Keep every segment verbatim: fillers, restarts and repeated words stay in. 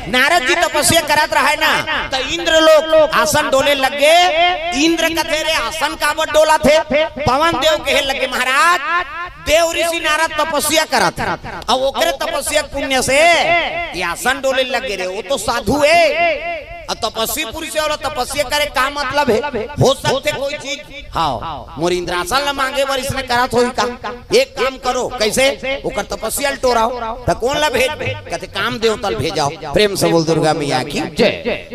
नारद जी तपस्या करत रहय ना, त इंद्र लोक आसन डोले लगे। इंद्र कथे, "रे, आसन काबर डोलत हे?" पवन देव कहे लगे, "महाराज, देव ऋषि नारद तपस्या करत हे, अउ ओकरे तपस्या पुण्य से ये आसन डोले लगे रे, वो तो साधु हे, अउ तपस्वी पुरुष हे, ओला तपस्या करे का मतलब हे? हो सकथे कोई चीज, हाँ, मोर इंद्रासन ला मांगे बर इसने करत होही का?" एक काम करो, कैसे? ओकर तपस्या ल टोराव, त कोन ला भेजबे? कथे, "काम देवता ल भेजाव।" प्रेम से बोल दुर्गा मैया की जय।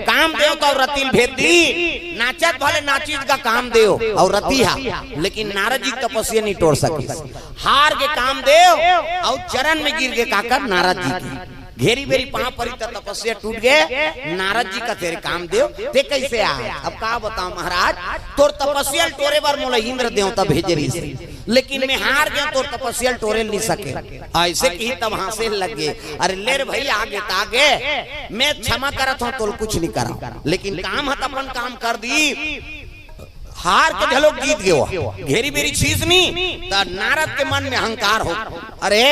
काम देवता अउ रति ल भेज दी, नाचत भले नाचिस गा काम देव अउ रति हा, लेकिन नारद जी तपस्या नहीं टोर सकिस। हार गे काम देव अउ चरण में गिर गे काकर नारद जी के। घेरी बेरी पांव परी त तपस्या टूट गे। नारद जी कथे, "रे काम देव, ते कैसे आय?" अब का बताओ महाराज, तोर तपस्या ल टोरे बर मोला इंद्र देवता भेजे रहिस, लेकिन मैं हार गेंव, तोर तपस्या ल टोरे नहीं सके। ऐसे कही तब हांसे लग गे। "अरे ले रे भई, आगे त आगे, मैं क्षमा करत हंव, तोल कुछ नहीं करंव, लेकिन काम ह त अपन काम कर दी।" हार के घलोक जीत गेंव। घेरी बेरी छीस नी, त नारद के मन में अहंकार हो, "अरे,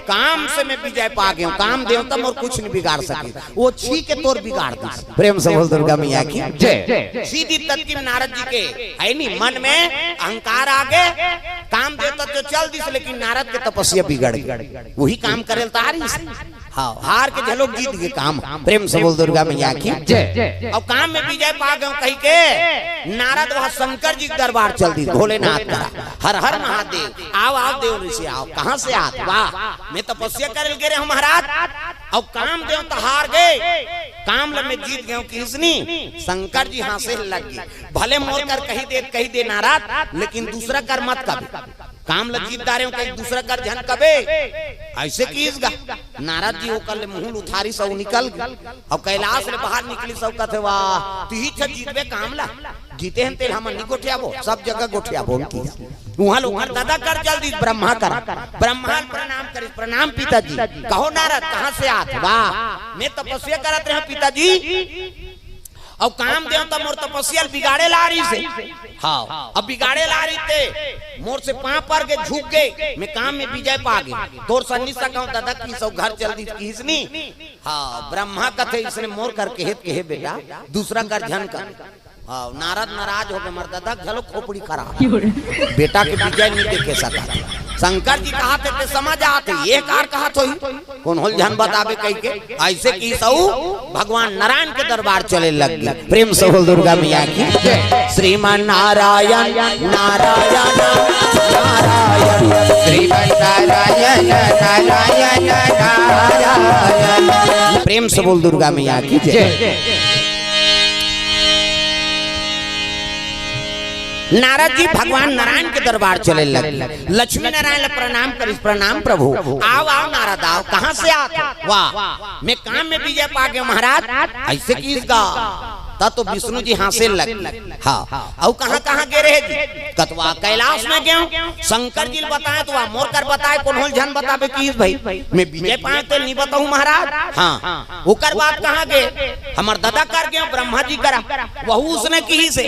काम से मैं विजय पा गेंव, काम देवता मोर कुछ नहीं बिगाड़ सके, वो छी के तोर बिगाड़ दिस।" प्रेम से बोल दुर्गा मैया की जय। सीधी तत्ती में नारद जी के, है नी, मन में अहंकार आ गे। काम देवता तो चल दिस, लेकिन नारद के तपस्या बिगड़ गे, वही काम करे ल तारिस। हाँ, हार के घलोक जीत गे काम। प्रेम से बोल दुर्गा मैया की जय। अउ काम में विजय पा गेंव कहि के नारद वहां शंकर जी के दरबार चल दिस, भोलेनाथ करा, "हर हर महादेव, आव आव देव ऋषि आव।" "कहां से आत?" "वाह, मैं तपस्या करे ल गे रहेंव महाराज, अउ काम देवता हार गे, काम ल मैं जीत गेंव।" किहिस नी, शंकर जी हांसे लग गे, "भले मोर कर कहि दे, कहि दे नारद, लेकिन दूसरा कर मत कबे।" काम ल जीत डारेंव, कहीं दूसरा कर झन कबे। ऐसे किहिस गा। नारद जी ओकर ले मुंह ल उठारिस अउ निकल गे। अउ कैलाश ले बाहर निकलिस अउ कथे, "वाह, तिही छ जीतबे काम ला। जीते हन तेल हमन नी गोठियाबो, सब जगह गोठियाबो," उनकी। उहां ले ओकर ददा कर चल दिस, ब्रह्मा कर। ब्रह्मा ल प्रणाम करिस, "प्रणाम पिताजी।" "कहो नारद, कहां से आत?" "वाह, मैं तपस्या करत रहेंव पिताजी, अउ काम देवता मोर तपस्या ल बिगाड़े ल आ रहिस हे। हाँ, अब बिगाड़े ल आ रहिस ते मोर से पांव पर गे, झुक गे, मैं काम में विजय पा गेंव, तोर संग नी सकंव ददा," किहिस अउ घर चल दिस, किहिस नी। हाँ, ब्रह्मा कथे, "इसने मोर कर कहे त कहे बेटा, दूसरा कर झन कर।" हाँ, नारद नाराज हो गे, "मोर ददा घलो खोपड़ी खराब, बेटा के विजय नहीं देखे सकत।" शंकर जी कहत हे, "ते समझ आत हे, ये कार कहत होही।" कोन होल झन बताबे कहि के, ऐसे किहिस अउ भगवान नारायण के दरबार चले लग गे। प्रेम से बोल दुर्गा मैया की जय। श्रीमन नारायण, नारायण, नारायण, श्रीमन नारायण, नारायण, नारायण। प्रेम से बोल दुर्गा मैया की जय। जय। नारद जी भगवान नारायण के दरबार चले लग गे। लक्ष्मी नारायण ला प्रणाम करिस, "प्रणाम प्रभु।" "आव, आव नारद, आव, कहां से आत?" "वाह, मैं काम में विजय पा गेंव महाराज।" ऐसे किहिस गा, त तो विष्णु जी हांसे लग गे। हाँ, अउ कहां कहां गे रहे जी? कथे, "वाह, कैलाश में गेंव, शंकर जी ल बताएंव त वाह मोर कर बताए, कोन होल झन बताबे किहिस भई, मैं विजय पाएंव तेल नी बताहूं महाराज।" हाँ, ओकर बाद कहां गे? "हमर ददा कर गेंव ब्रह्मा जी करा, वहू उसने किहिस हे।"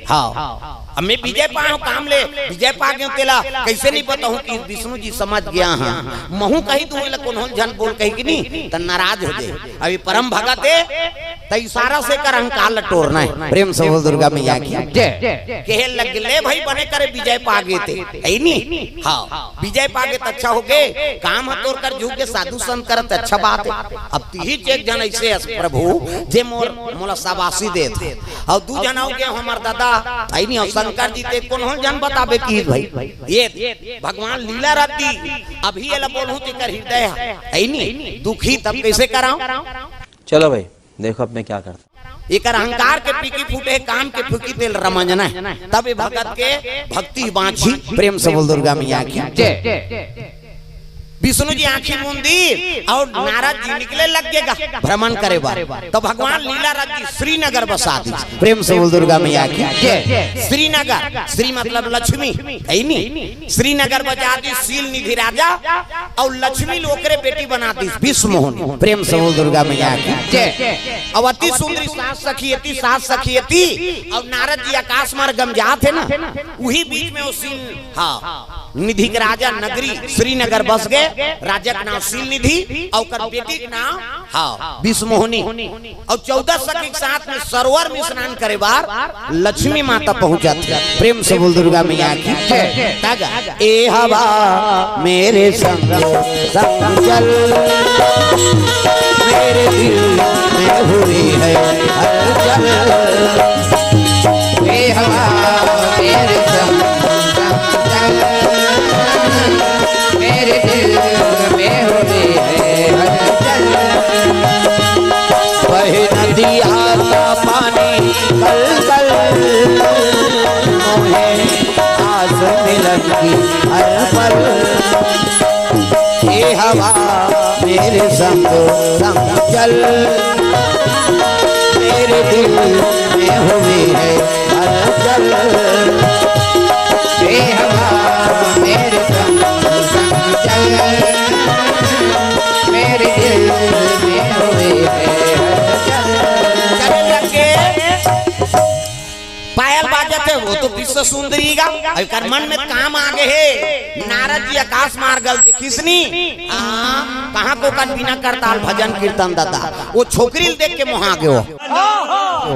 हाँ, अब मैं विजय पाएंव काम ले, विजय पा गेंव तेला कैसे नी बताहूं कि विष्णु जी समझ गे हे। महूं कहि दूं एला कोन होल झन बोल कहि के नी, त नाराज हो जाही। अभी परम भगत हे, त इशारा से एकर अहंकार ल टोरना हे। प्रेम से बोल दुर्गा मैया की जय। कहे लग गे, "ले भई बने करे विजय पा गे ते, हे नी?" हाँ, विजय पा गे त अच्छा हो गे, काम ह तोर कर झुक गे, साधु संत करत अच्छा बात हे। अब तिहीच एक झन ऐसे हस प्रभु, जे मोर, मोला शाबाशी देत हे। अउ दू झन हो गे हमर ददा, हे नी, अउ शंकर जी ते कोन होल झन बताबे किहिस भई। ये भगवान लीला रद्दी, अभी एला बोलहूं तेकर हृदय हे, हे नी, दुखी, तब कैसे करंव? चलो भाई, देखो अब मैं क्या करता। एकर अहंकार के पीकी फूटे, काम के फूकी तेल रमंजना हे। तब ये भगत के भक्ति बांची। प्रेम से बोल दुर्गा मैया की जय। विष्णु जी आंखी मूंदी अउ नारद जी निकले लग गे गा भ्रमण करे बर। त भगवान लीला रद्दी श्रीनगर बसा दिस। प्रेम से बोल दुर्गा मैया की जय। श्रीनगर, श्री मतलब लक्ष्मी, हे नी? श्रीनगर बसा दिस, शील निधि राजा अउ लक्ष्मी ल ओकरे बेटी बना दिस विश्व मोहन। प्रेम से बोल दुर्गा मैया की जय। अउ अति सुंदरी सास सखी अति, सास सखी अति, अउ नारद जी आकाश मार्ग म जात हे ना, उही बीच में वो शील, हाँ, निधि के राजा नगरी श्रीनगर बस गए। राजा के नाम शील निधि अउ ओकर बेटी के नाम, हाँ, विश्वमोहनी। अउ चौदह सखी के साथ में सरोवर में स्नान करे बार लक्ष्मी माता पहुंचत हे। प्रेम से बोल दुर्गा मैया की जय। तगा, ए हवा मेरे संग संग चल, मेरे दिल में हुई है हलचल। ए हवा मेरे संग संग चल, मेरे दिल में हुई है हलचल। बहे नदिया का पानी कल कल, मोहे आस मिलन की हर पल। ए हवा मेरे संग संग चल, मेरे दिल में हुई है हलचल। ए हवा मेरे संग संग चल, मेरे दिल में हुई है हलचल। चले लगे। पायल बाजत हे, वो तो विश्व सुंदरी गा। अउ एकर मन में काम आ गे हे। नारद जी आकाश मार्ग ल देखिस नी, हाँ, कहाँ को कन बिना करताल भजन कीर्तन दाता। वो छोकरी ल देख के मोहा गे हो।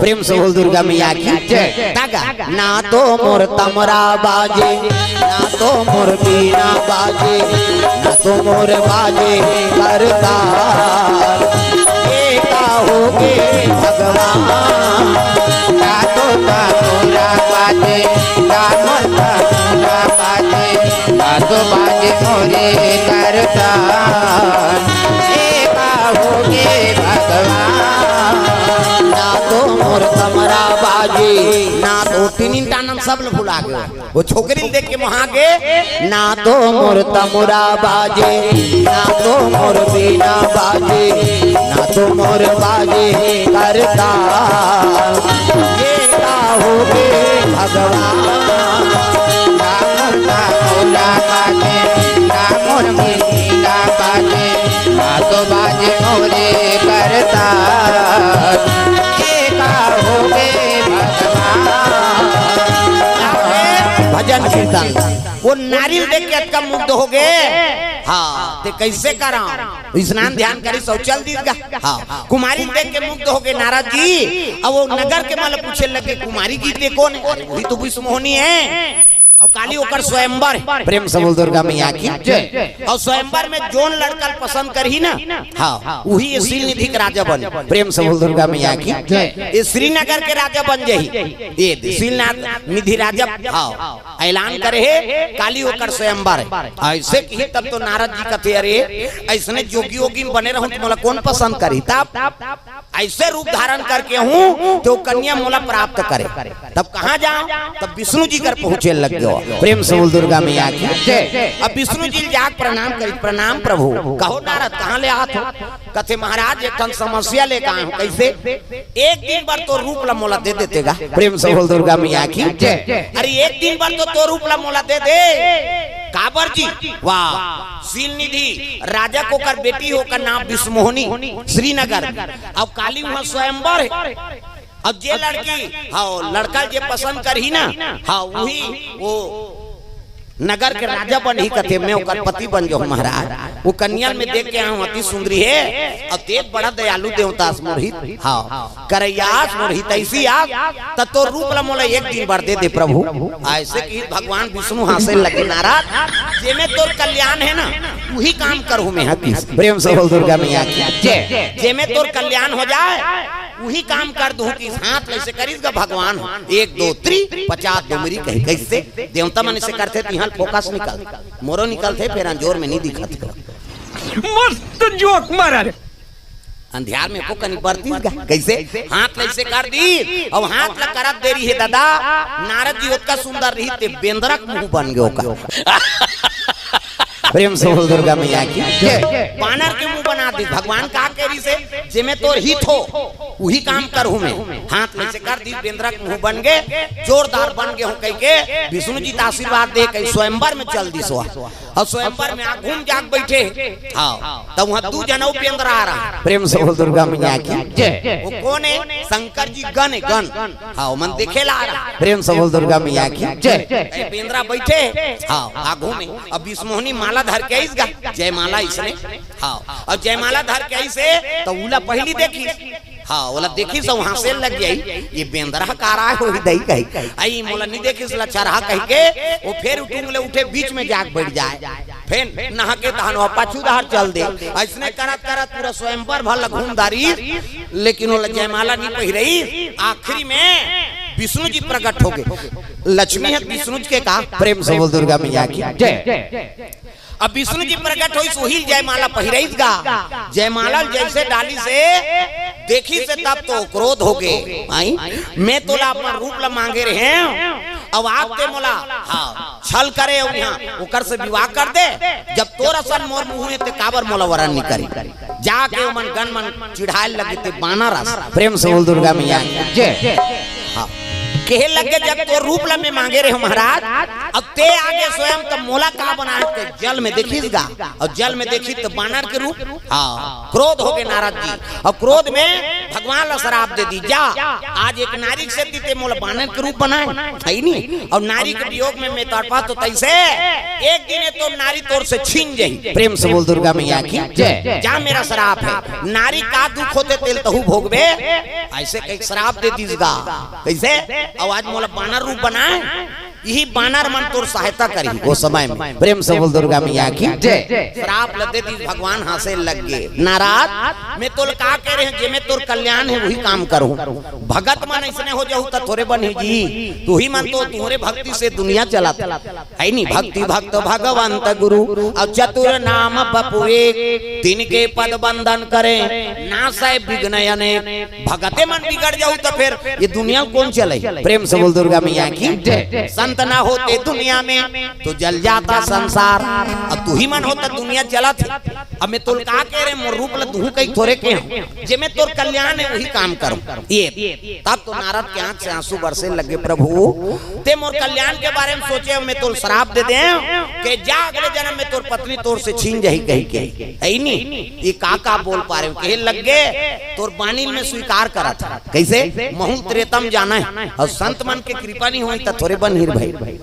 प्रेम से बोल दुर्गा मैया की जय। तगा, ना तो मोर तमरा बाजे, ना तो मोर बीना बाजे, ना तो मोर बाजे करताल। ए का होगे भगवान, ना तो तमरा बाजे, ना मोर तमरा बाजे, ना तो बाजे मोरे करताल। ए का होगे भगवान, ना तो मोर तमरा बाजे, ना तो तीन टानन सब ल भुला गे। वो छोकरी ल देख के मोहा गे, ना तो मोर तमरा बाजे, ना तो मोर बीना बाजे, ना तो मोर बाजे करताल। ए का होगे भगवान, ना मोर तमरा बाजे, ना मोर बीना बाजे, ना तो बाजे मोरे करताल। ए का होगे भगवान। भजन कीर्तन। वो नारी ल देख के अतका मुग्ध होगे। हाँ, ते कइसे करा? स्नान ध्यान करिस अउ चल दिस गा। हाँ, कुमारी ल देख के मुग्ध होगे नारद जी। अब वो नगर के मन ल पूछे लगे, कुमारी जी ते कोन हे? अरे, वही तो विश्वमोहनी हे। अउ काली ओकर स्वयंवर हे। प्रेम से बोल दुर्गा मैया की जय। अउ स्वयंवर में जोन लड़का ल पसंद करही ना, हाँ, वही ये शील निधि के राजा बन। प्रेम से बोल दुर्गा मैया की जय। ये श्रीनगर के राजा बन जाही। ये दे, शील निधि राजा, हाँ, ऐलान करे हे, काली ओकर स्वयंवर हे। अइसे कही तब तो नारद जी कथे, अरे, अइसने जोगी वोगी में बने रहूं त मोला कोन पसंद करही? तब अइसे रूप धारण करके आहूं त वो कन्या मोला प्राप्त करे। तब कहाँ जांव? तब विष्णु जी कर पहुंचे लग गयो। प्रेम से बोल दुर्गा मैया की जय। अब विष्णु जी ल जाके प्रणाम करी, प्रणाम प्रभु। कहो नारद, कहाँ ले आत हो? कथे महाराज, एक ठन समस्या लेके आए हंव। कइसे? एक दिन बर तोर रूप ला मोला दे देते गा। प्रेम से बोल दुर्गा मैया की जय। अरे एक दिन बर तो तोर रूप ला मोला दे दे। काबर जी? वाह, शील निधि राजा के ओकर बेटी हे, ओकर नाम विश्वमोहनी, श्रीनगर। अब काली उहाँ स्वयंवर हे। अब जे लड़की, हाँ, लड़का जे पसंद करही ना, हाँ, वही वो नगर के राजा बनही कथे, मैं ओकर पति बन जाहूं महाराज। वो कन्या ल मैं देख के आए हंव, अति सुंदरी हे, अउ ते बड़ा दयालु देवता अस मोर हित, हाँ, करइया अस मोर हितैषी अस, त तोर रूप ला मोला एक दिन बर दे दे प्रभु। अइसे कहिस भगवान विष्णु हाँसे लगे, नारद, जेमे तोर कल्याण हे ना, उही काम करहूं मैं, हाँ, कहिस। प्रेम से बोल दुर्गा मैया की जय। जेमे तोर कल्याण हो जाए, उही काम कर दूं, कहिस। हाथ ल अइसे करिस गा भगवान, एक दो तीन, पचास डुमरी कही। कइसे? देवता मन अइसे करथे त इहाँ फोकस निकल, मोरो निकलथे, फेर अंजोर में नइ दिखत हे। मस्त जोक मारा रे। अंधियार में एको कनी बरतिस गा। कइसे? हाथ ल अइसे कर दिस, अउ हाथ ला करत देरी हे दादा, नारद जी ओतका सुंदर रहिस ते बेंदरा के मुंह बन गे ओकर। प्रेम से बोल दुर्गा मैया की जय। बानर के मुंह बना दिस। भगवान का कहे रिहिसे, जेमे तोर हित हो, उही काम करहूं मैं। हाथ में से कर दी, बेंदरा के मुंह बन गे, जोरदार बन गे हूं कहिके विष्णु जी त आशीर्वाद दे के स्वयंवर में चल दिस। अउ स्वयंवर में आघू म जाके बइठे। हां, त उहां दू झन अउ बेंदरा आ रहा। प्रेम से बोल दुर्गा मैया की जय। वो कोन हे? शंकर जी गन हे, गन। हां, ओमन देखे ला आ रहा। प्रेम से बोल दुर्गा मैया की जय। ए, बेंदरा बइठे। हां, आघू में। अब बिसमोहनी माला धर के आइस गा, जयमाला इसने। हां, अउ जयमाला धर के आइस हे, त उला पहिली देखिस। हां, ओला देखिस अउ हांसे लग जाही, ये बेंदरा ह का रहा होही दई कही। अई मोला नी देखिस लछरहा कहिके, वो फेर उठूंग ले उठे, बीच में जाके बइठ जाय। फेर नहा के तहन वो पाछू डहर चल दे। अइसने करत करत पूरा स्वयंवर भर ल घूम डारिस, लेकिन ओला जयमाला नी पहिराइस। आखिरी में विष्णु जी प्रकट हो गे, लक्ष्मी ह विष्णु जी के का। प्रेम से बोल दुर्गा मैया की जय। अब विष्णु जी प्रकट होइस, उही ल जयमाला पहिराइस गा। जयमाला ल जइसे डालिस हे, देखिस हे तब तो क्रोध हो गे। आई, मैं तोला अपन रूप ल मांगे रहेंव, अउ आज ते मोला, हां, छल करे अउ इहां ओकर से विवाह कर दे। जब तोर असन मोर मुंह हे ते काबर मोला वरन नी करिस? जाके ओमन गन मन चिढ़ाय लगिस ते बानर अस। प्रेम से बोल दुर्गा मैया की जय। हां। कहे लगे, जब तोर रूप ल मैं मांगे रहेंव महाराज, अउ ते आगे स्वयं त मोला का बनाय, ते जल में देखिस गा, अउ जल में देखिस त बानर के रूप। हां, क्रोध हो गे नारद जी, अउ क्रोध में भगवान ल श्राप दे दिस, जा, आज एक नारी के सेती ते मोला बानर के रूप बनाय, हे नी? अउ नारी के वियोग में मैं तड़पत हों, तइसे एक दिन ए तो नारी तोर से छीन जाही। प्रेम से बोल दुर्गा मैया की जय। जा, मेरा श्राप हे, नारी का दुख होथे तेला तहूं भोगबे। अइसे कहिके श्राप दे दिस गा। कइसे? अउ आज मोला बानर रूप बनाय, इही बानर मन तोर सहायता करही ओ समय में। प्रेम से बोल दुर्गा मैया की जय। श्राप ल दे दिस भगवान, हांसे लग गे। नारद, मैं तोला का कहे रहेंव, जेमे तोर कल्याण हे उही काम करहूं। भगत मन अइसने हो जाहू त थोरे बनही जी, तुही मन तो तुंहरे भक्ति से दुनिया चलत हे। हे नी, भक्ति भक्त भगवंत गुरु, अउ चतुर नाम बपु एक, तिनके पद बंदन करे, नासै बिघ्न अनेक। भगते मन बिगड़ जाहू त फेर ये दुनिया ल कोन चलही? प्रेम से बोल दुर्गा मैया की जय। संत ना होते दुनिया में तो जल जाता संसार। अब तुही मन होता दुनिया चलत हे। अब मैं तोला का कहे रहेंव, मोर रूप ल तुहूं कहिके थोरे कहे हंव, जेमे तोर कल्याण हे उही काम करहूं। ये तब तो नारद के आंख से आंसू बरसे लगे, प्रभु, ते मोर कल्याण के बारे में सोचे हव, मैं तोला श्राप दे देंव के जा अगले जनम में तोर पत्नी तोर से छीन जाही कहिके। हे नी, ये का का बोल पारे हव? कहे लग गे, तोर बानी ल मैं स्वीकार करत हंव। कइसे? महूं ल त्रेता म जाना हे, अउ संत मन के कृपा नी होही त थोरे बनही रे भई।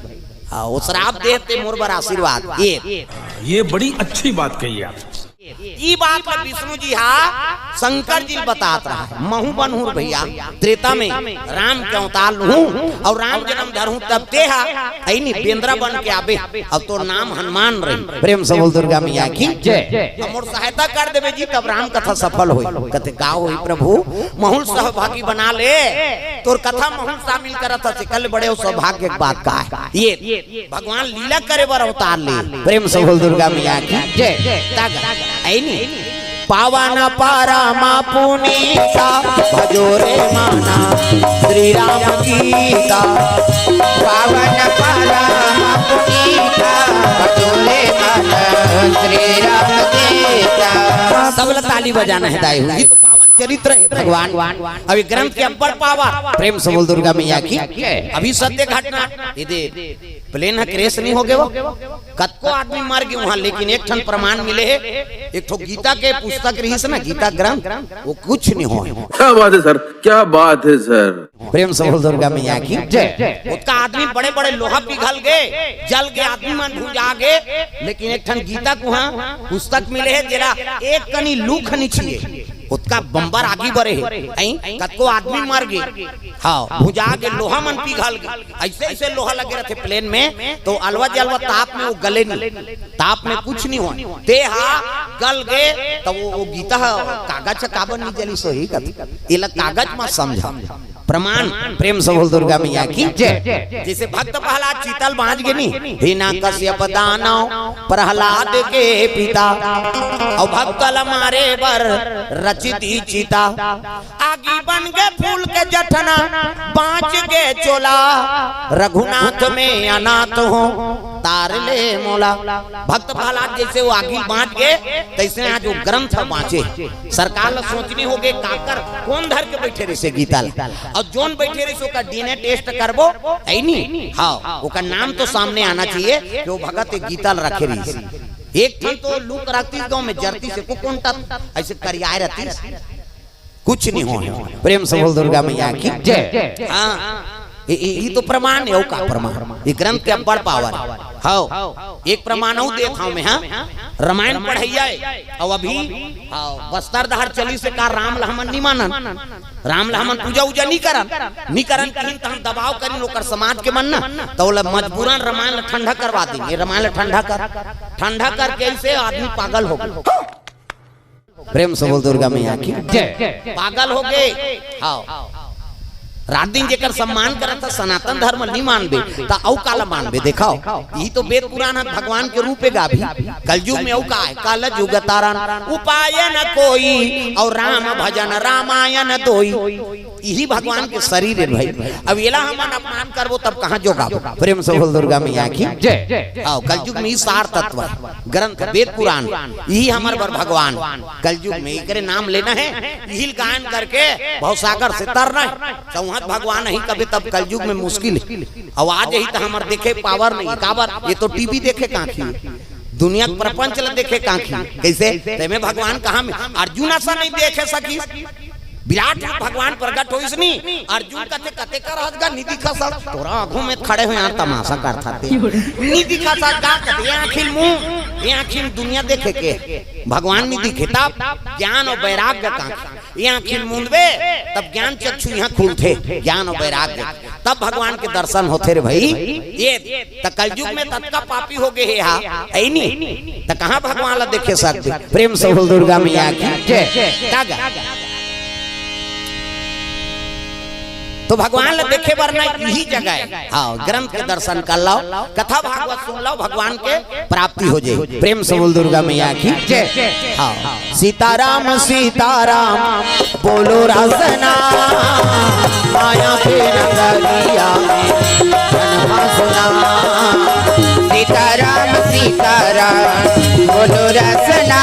हां, ओ श्राप दे ते मोर बर आशीर्वाद। ये ये बड़ी अच्छी बात कही आप। ई बात ल विष्णु जी हा शंकर जी ल बतात रहा हे, महूं बनहूं रे भइया, त्रेता में राम के अवतार लूहूं अउ राम जनम धरहूं, तब ते हा, हे नी, बेंदरा बन के आबे, अउ तोर नाम हनुमान रही। प्रेम से बोल दुर्गा मैया की जय। अब मोर सहायता कर देबे जी, तब राम कथा सफल होही। कथे, का होही प्रभु, महूं ल सहभागी बना ले, तोर कथा महूं ल शामिल करत हंव, तेकर ले बड़े अउ सौभाग्य के बात का हे? ये भगवान लीला करे बर अवतार ले। प्रेम से बोल दुर्गा मैया की जय। तग, हे नी, पावन परम पुनीता, भजो रे मन श्री राम गीता। पावन परम पुनीता, भजो रे मन श्री राम गीता। सब ल ताली बजाना हे दाई हो। पावन चरित्र हे भगवान। अब ये ग्रंथ के अब्बड़ पावन। प्रेम से बोल दुर्गा मैया की। अभी सत्य घटना, ये दे, plane ह crash नहीं हो गए वो? कतको आदमी मर गए वहां, लेकिन एक ठन प्रमाण मिले हे। एक ठो गीता के पुस्तक रहिस ना, गीता ग्रंथ, वो कुछ नहीं होय। क्या बात है सर, क्या बात है सर। प्रेम से बोल दुर्गा मैया की जय। ओतका आदमी बड़े बड़े लोहा पिघल गे, जल गे, आदमी मन भुंजा गे, लेकिन एक ठन गीता कुहां पुस्तक मिले हे, जेला एक कनी लू खनी छुए, ओतका बंबर आगी बरे हे। कतको आदमी मर गे, हां, भुंजा गे, लोहा मन पिघल गे, अइसे अइसे लोहा लगे रहिथे plane में, त अलवा जलवा ताप में वो गले नहीं, ताप में कुछ नहीं होय। ते हा गल गे, त वो, वो गीता ह कागज ह काबर नहीं जलिस होही कथे, एला कागज मत समझा। प्रमाण, प्रेम से बोल दुर्गा मैया की जय। जइसे भक्त प्रहलाद चीता ल बांच गे नी, हिरण्यकश्यप दानव प्रहलाद के पिता, अउ भक्त ल मारे बर रचि दीस चिता। आगी बन गे फूल के जठना, बांच गे चोला, रघुनाथ मैं अनाथ हों। तार ले मोला। भक्त प्रहलाद जइसे वो आगी बाँच गे, तइसे आज वो ग्रंथ बाँचे। सरकार ला सोचनी होगे, काकर कोन धर के बइठे रहिसे गीता ला। अउ जोन बइठे रहिसे ओकर DNA test करबो, हइ नी? हाँ, ओकर नाम तो सामने आना चाहिए कि वो भगत ये गीता ला रखे रहिसे। एक ठन तो लूक रखतिस गाँव में जरतिस, एको कोंटा अइसे करियाए रहितिस। कुछ नहीं होय। प्रेम से बोल दुर्गा मैया की। जय। हाँ, ये, ये, ये तो प्रमाण हे, अउ का प्रमाण? ये ग्रंथ के अब्बड़ power हे। हाँ, एक प्रमाण अउ देत हँव मैं, हाँ? रामायण पढ़इया हे, अउ अभी, हाँ, बस्तर डहर चलिस हे का राम ला हमन नी मानन, राम ला हमन पूजा उजा नी करन, नी करन कहिन त हम दबाव करिन ओकर समाज के मन ना, त ओला मजबूरन रामायण ला ठंडा करवा दिन। ये रामायण ला ठंडा कर, ठंडा करके अइसे आदमी पागल होगे। प्रेम से बोल दुर्गा मैया की। जय। पागल होगे। हाँ। रात दिन जेकर सम्मान करत हे, सनातन धर्म नी मानबे, त अउ काला मानबे? देखव, इही तो वेद पुराण हे, भगवान के रूप हे गा अभी। कलयुग में अउ का हे? कल जुग तरन उपाय न कोई, अउ राम भजन रामायण दोई। इही भगवान के शरीर हे भाई। अब एला हमन अपमान करबो तब कहाँ जोगाबो? प्रेम से बोल दुर्गा मैया की। जय। हाँ, कलयुग में इही सार तत्व हे। ग्रंथ, वेद पुराण, इही हमर बर भगवान। कलयुग में एकरे नाम लेना हे, इही ल गायन करके भवसागर से तरना हे। चौहत भगवान अही कबे तब कलयुग में मुश्किल हे। अउ आ जही त हमर देखे power नहीं हे। काबर? ये तो TV देखे कांखी, दुनिया के प्रपंच ल देखे कांखी। कइसे? तेमे भगवान कहाँ में? अर्जुन असन नहीं देखे सकिस। विराट रूप भगवान प्रगट होइस नी, अर्जुन कथे, "कते कर हस गा, नी दिखस?" "तोरा आघू में खड़े हों यार, तमाशा करथस ते। नी दिखस गा," कथे, "ये आँखी ल मूंद, ये आँखी ल दुनिया देखे के, भगवान नी दिखे।" तब ज्ञान अउ वैराग्य का, ये आँखी ल मूंदबे, तब ज्ञान चक्षु इहाँ खुलथे, ज्ञान अउ वैराग्य, तब भगवान के दर्शन होथे रे भाई। ये त कलयुग में ततका पापी होगे हे हा, हइ नी? त कहाँ भगवान ला देखे सकबे? प्रेम से बोल दुर्गा मैया की। जय। का गा? तो भगवान ला देखे बर ना इही जगह हे। हाँ, ग्रंथ के दर्शन कर लव, कथा भागवत सुन लव, भगवान के प्राप्ति हो जाही। प्रेम से बोल दुर्गा मैया की। जय। हाँ। सीताराम सीताराम बोलो रसना, माया के नगरिया में जन्मा सुना। सीताराम सीताराम बोलो रसना,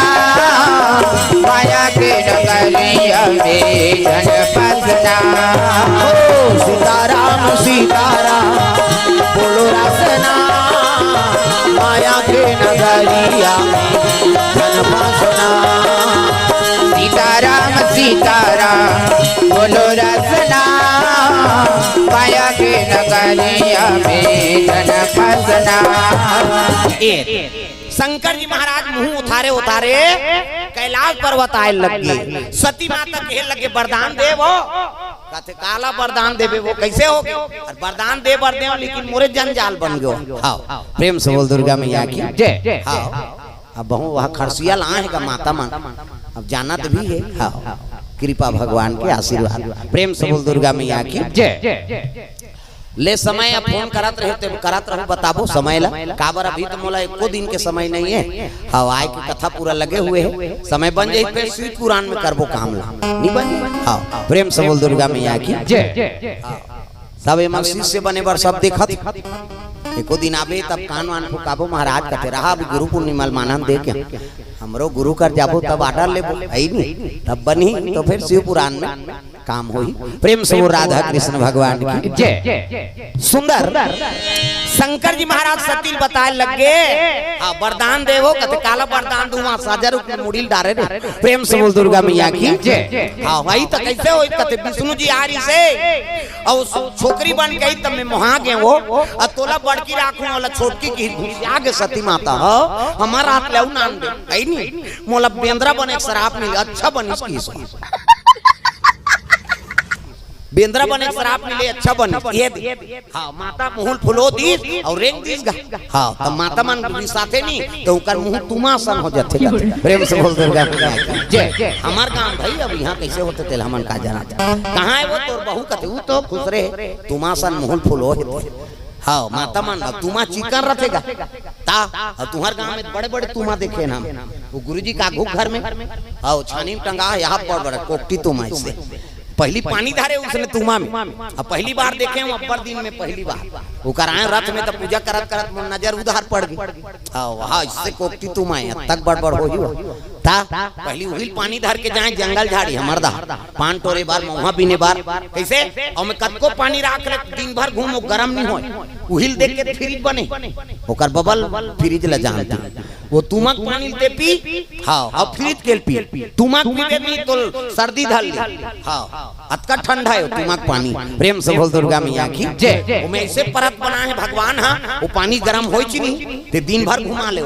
माया के नगरिया में जन्मा सुना। ओ सीताराम सीताराम बोलो रसना, माया के नगरिया में जन्मा सुना। सीताराम सीताराम बोलो रसना, माया के नगरिया में जन्मा सुना। ए, शंकर जी महाराज मुँह उतारे उतारे कैलाश पर्वत आए लगे, सती माता कहे लगे, "वरदान दे वो।" कथे, "काला वरदान देबे वो, कइसे होगे?" "अरे वरदान दे बर देंव, लेकिन मोरे जंजाल बन गयो।" हाँ, प्रेम से बोल दुर्गा मैया की। जय। हाँ, अब बहु वहाँ खरसिया ला हे गा माता मन, अब जानत भी हे। हाँ, कृपा भगवान के आशीर्वाद। प्रेम से बोल दुर्गा मैया की। जय। ले समय अब फोन करत रहे, ते करत रहे, बताबो समय ला। काबर अभी तो मोला एको दिन के समय नहीं हे। हाँ, आय के कथा पूरा लगे हुए हे, समय बन जाही, फेर शिव पुराण में करबो काम ला। नहीं बन? हाँ, प्रेम से बोल दुर्गा मैया की। जय। हाँ, सब एमन शिष्य बने बर सब देखत। एको दिन आबे तब कान वान फुकाबो, महाराज कथे रहा, अभी गुरु पूर्णिमा ल मानन दे के। हमरो गुरु कर जाबो तब order लेबो, हइ नी? तब बनही, तो फेर शिव पुराण में काम होही। प्रेम से बोल राधा कृष्ण भगवान की। जय। सुंदर। शंकर जी महाराज सती ल बताए लगे, हाँ, वरदान देवो, कथे, "काला वरदान दूँ?" वहाँ साजा रूप में मुड़ी ल डारे रे। प्रेम से बोल दुर्गा मैया की। जय। हाँ, वही तो कइसे होही, कथे, "विष्णु जी आय रहिसे, अउ छोकरी बन के तब मैं मोहा गेंव, अउ तोला बड़की राखूँ, ओला छोटकी कहि घुसिया गे सती माता, हाँ, हमर हाथ ले अउ नान दे, हइ नी? मोला बेंदरा बने के सराप मिले, अच्छा बनिस कहिस।" बेंदरा बने के सराप मिले, अच्छा बनिस। ये दे। हाँ, माता मुँह ल फुलो दिस अउ रेंग दिस गा। हाँ, त माता मन रिसाथे नी, त ओकर मुँह तुमा सन हो जाथे। प्रेम से बोल दुर्गा मैया की। जय। हमर गाँव भाई, अब इहाँ कइसे होथे तेला हमन का जानत। कहाँ हे वो तोर बहू? कथे, "वो तो खुसरे हे, तुमा सन मुँह ल फुलो हे।" हाँ, माता मन, अब तुमा चिकन रथे गा। ता, अब तुँहर गाँव में बड़े-बड़े तुमा देखे हन हम। वो गुरुजी का आघू घर में, हाँ, वो छानी में टंगा हे, यहाँ बड़-बड़े कोकटी तुमा अइसे। पहिली पानी धरे उसने तुमा में। अब पहिली बार देखे हँव, अब्बड़ दिन में पहिली बार। ओकर आए रथ में त पूजा करत करत मोर नजर उधार पड़ गे। हाँ, वहाँ इससे कोकती तुमा, तक बड़ बड़ होही हो। ता पहली उहिल पानी धर के जाए जंगल झाड़ी हमर दा, पान टोरे बार, महुआ बीने बार। कैसे? अउ मैं कतको पानी राख ले, दिन भर घूमो, गरम नहीं होय। उहिल देख के फ्रिज बने, ओकर बबल फ्रिज ल जानती। वो तुमक पानी ते पी, हाँ, अउ फ्रिज के पी। तुमक पीबे नहीं तो सर्दी धर ली। हाँ, अतका ठंडा है वो तुमक पानी। प्रेम से बोल दुर्गा मैया की जय। ओमे ऐसे परत बना है भगवान, हाँ, वो पानी गरम होय च नहीं, ते दिन भर घुमा ले।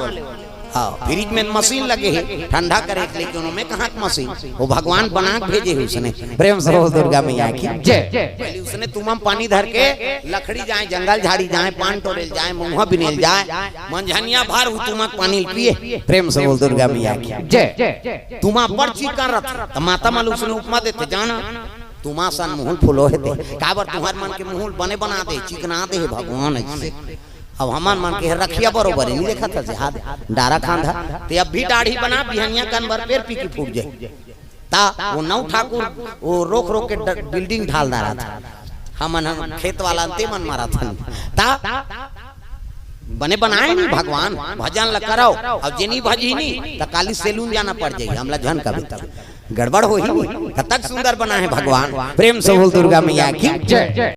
हाँ, फ्रिज में मशीन लगे है ठंडा करे के, लेकिन ओमे कहाँ के मशीन? वो भगवान बना के भेजे है उसने। प्रेम से बोल दुर्गा मैया की जय। पहले उसने तुमम पानी धर के लकड़ी जाए, जंगल झाड़ी जाए, पान टोरेल जाए, महुआ बिनेल जाए, मंझनिया भर उ तुमक पानी पिए। प्रेम से बोल दुर्गा मैया की जय। तुमा बड़ चिकन रथ, त माता मन ल उसने उपमा देते, जाना, तुमा सन मुहुल फुलो हे ते। काबर तुहर मन के मुहुल बने बना दे, चिकना दे हे भगवान ऐसे। अब हमर मन के रखिया बरोबर नहीं देखत हे, हाथ डारा खांधा। ते अब भी दाढ़ी बना, बिहनिया कन भर पेर पी के फूट जाए। ता वो नौ ठाकुर वो रोक रोक के ड-, बिल्डिंग ढाल डारा था। हमन हम खेत वाला ते मन मारा था। ता बने बनाए नहीं भगवान, भजन ल करव। अब जे नहीं भजी नहीं, त काली सैलून जाना पड़ जाई, हमला झन कभी गड़बड़ होही नहीं। कतक सुंदर बना है भगवान। प्रेम से बोल दुर्गा मैया की जय।